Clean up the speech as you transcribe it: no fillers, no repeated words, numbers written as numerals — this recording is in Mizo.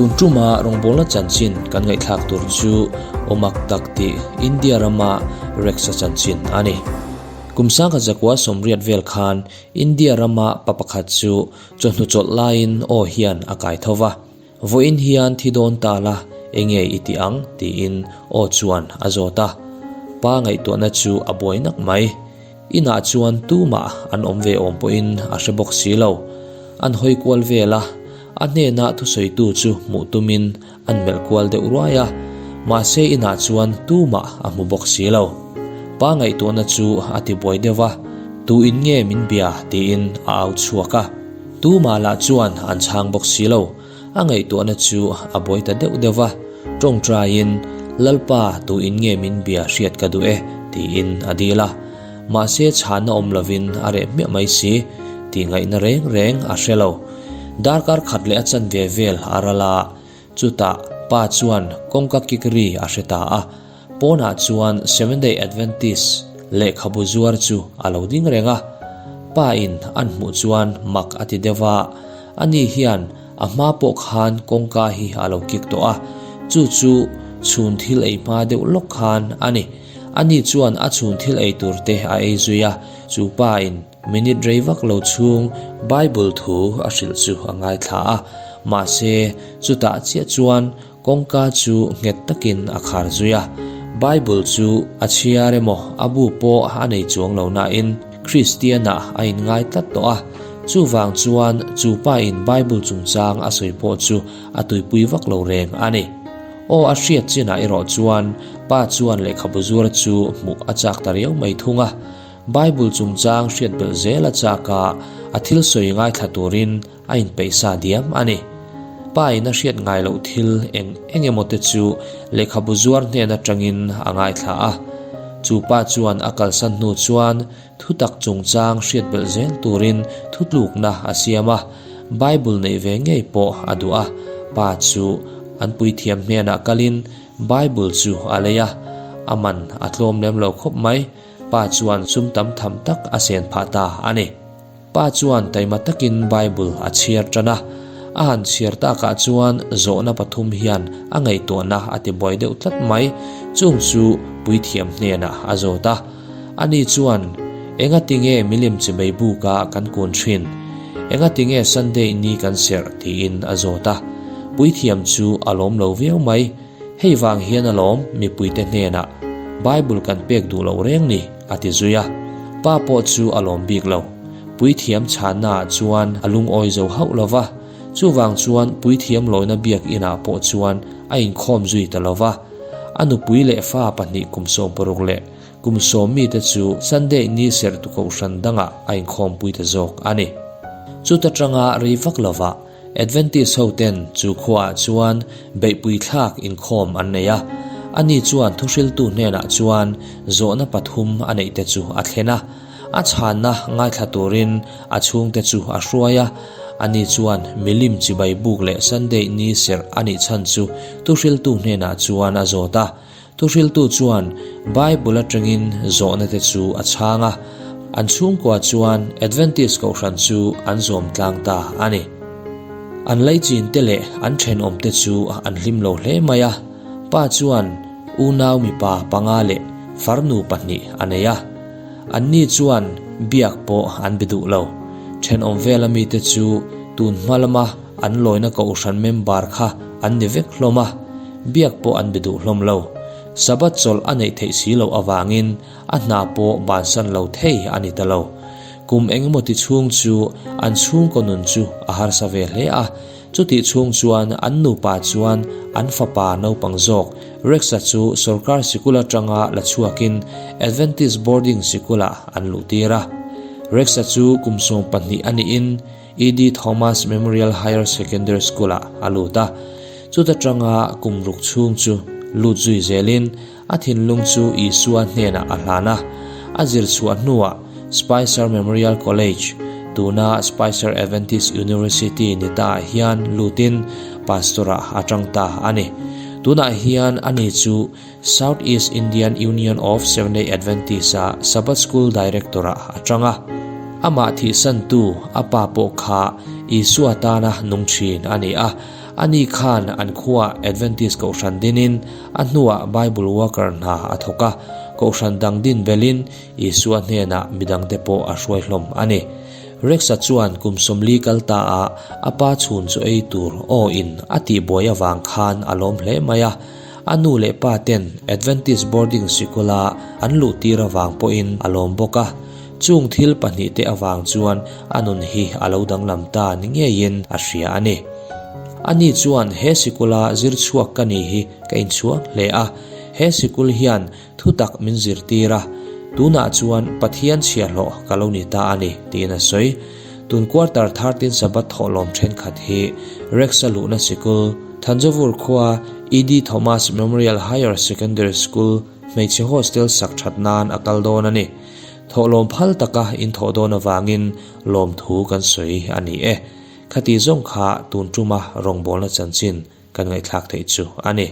Tun tuma rawngbawlna chanchin kan ngaihthlak tur chu awmak tak tih India rama Rex-a chanchin a ni. Kum sangkhat zakua sawmriat vel khan India rama pa pakhat chu chawhnu chawlh laiin aw hian a kai tho va. Vawiin hian thi dawn ta la, enge i ti ang? tiin aw chuan a zawt a. Pa ngaihtuahna chu a buai nak mai. Inah chuan tumah an awm ve awm pawhin a hre bawk si lo. An hawi kual vel a, a hnena thusawitu chu hmuh tumin an melh kual deuh ruai a, mahse inah chuan tumah a hmu bawk si lo. Pa ngaihtuahna chu a ti buai deuh a, Tu in nge min bia? tiin a au chhuak a. Tumah lah chuan an chhang bawk si lo. A ngaihtuahna chu a buai ta deuh deuh va, tawngtaiin, Lalpa, tu in nge min bia hriat ka duh e, tiin a dil a. Mahse chhanna awm lovin a reh hmiah mai si, tih ngaihna reng reng a hre lo. Darkar khat leh a chanve vel a ral a, chutah pa chuan kawngka kik ri a hre ta a. Pawnah chuan Seventh-day Adventist lehkhabu zuar chu a lo ding reng a. Pa in an hmuh chuan mak a ti deuh a, ani hian a hma pawh khan kawngka hi a lo kik tawh a, chu chu chhun thil ei hma deuh lawk khan a ni. Ani chuan a chhun thil ei tur te a ei zui a, chu pa in minute rei vak lo chhung Bible thu a hrilh chu a ngaithla a, mahse chutah chiah chuan Kawngka chu nghet takin a khar zui a, Bible chu a chhiar emaw a bu pawh a nei chuang lo nain Kristianah a inngai tlat tawh a, chuvang chuan chu pain Bible chungchang a sawi pawh chu a tuipui vak lo reng a ni. Aw a hriat chinah erawh chuan pa chuan lehkhabu zuar chu hmuh a chak ta riau mai thung a, Bible chungchang hriat belh zel a chak a, a thil sawi ngaithla turin A inpeih sa diam a ni. Pa in a hriat ngai loh thil eng eng emaw te chu lehkhabu zuar hnen atangin a ngaithla a. Chu pa chuan a kalsan hnu chuan thutak chungchang hriat belh zel turin thutlukna a siam a, Bible neih ve ngei pawh a duh a. Pa chu an puithiam hnenah kalin Bible chu a lei a, a man a tlawm lem lo khawp mai. Pa chuan sum tam tham tak a sen phah ta a ni. Pa chuan taima takin Bible a chhiar tan a, a han chhiar takah chuan zawhna pathum hian a ngaihtuahna a ti buai deuh tlat mai, chung chu puithiam hnenah a zawt a. Ani chuan, Engati nge milim chimei buka kan kun thin? Engati nge Sunday ni kan serh? tiin a zawt a. Puithiam chu a lawm lo viau mai. Hei vang hian alawm mipuite hnenah Bible kan pek duh loh reng ni, a ti zui a. Pa pawh chu a lawm bik lo. Puithiam chhannaah chuan a lungawi zo hauh lo va, chuvang chuan puithiam lawina biakinah pawh chuan a inkhawm zui ta lo va. A nupui leh fa pahnih kum 60 leh kum sawm mite chu Sunday ni serhtu kohhran dangah a inkhawmpui ta zawk a ni. Chuta tanga rei vak lovah Adventist hoten chu khuaah chuan beihpui thlak inkhawm an nei a, ani chuan thuhriltu hnenah chuan zawhna pathum a neihte chu a thlen a, a chhanna ngaithla turin a chhungte chu a hruai a, ani chuan milim chibai buk leh Sunday ni serh a nih chhan chu thuhriltu hnenah chuan a zawt a. Thuhriltu chuan Bible atangin zawhna te chu a chhang a, an chhungkua chuan Adventist kohhran chu an zawm tlang ta a ni. An laichin te leh an thenawm te chu an hlim lo hle mai a, pa chuan unau mipa panga leh farnu pahnih a nei a. Anni chuan biak pawh an be duh lo. Thenawm vela mite chu tun hma lama An lawina kohhran member kha an ni vek hlawm a, biak pawh an be duh hlawm lo. Sabbath chawlh a neih theih si loh avangin a hna pawh bansan lo thei a ni ta lo. Kum engemaw ti chhung chu an chhungkaw nun chu a harsa ve hle a, chutih chhung chuan an nupa chuan an fapa naupang zawk Rex-a chu sorkar sikul atanga la chhuakin Adventist boarding sikulah an luhtir a. Rex-a chu kum 12 a niin ED Thomas Memorial Higher Secondary School-ah a lut a, chuta tanga kum ruk chhung chu lut zui zelin a thinlung chu Isua hnenah a hlan a. A zir chhuah hnuah Spicer Memorial College, tuna Spicer Adventist University ni taah hian lutin Pastor-ah a tang ta a ni. Tunah hian ani chu South East Indian Union of Seventh-day Adventist-a Sabbath School Director-ah a tang a. Amah thihsantu a pa pawh kha Isua tana nung thin a ni a. Ani khan an khuaah Adventist Kohhran dinin a hnuah Bible Worker hna a thawk a, Kohhran dang din belin Isua hnenah midangte pawh a hruai hlawm a ni. Rex-a chuan kum 40 kal ta ah a pa chhun chu ei tur aw in a tihbuai avang khan a lawm hle mai a, a nu leh pa ten Adventist boarding sikula an luh tir avang pawhin a lawm bawk a. Chung thil pahnihte avang chuan a nun hi a lo danglam ta ni ngeiin a hria a ni. Ani chuan he sikula zir chhuak ka ni hi ka inchhuang hle a, he sikul hian Thutak min zirtir a, tunah chuan Pathian chhiahhlawh ka lo ni ta a ni, tiin a sawi. Tun quarter 13 Sabbath thawhlawm thenkhat hi Rex-a luhna sikul, Thanjavur khua ED Thomas Memorial Higher Secondary School hmeichhe hostel sak that nan a kal dawn a ni. Thawhlawm phal taka inthawh dawn avangin lawmthu kan sawi a ni e. Khati zawng kha tun tuma rawngbawlna chanchin kan ngaihthlak theih chu a ni.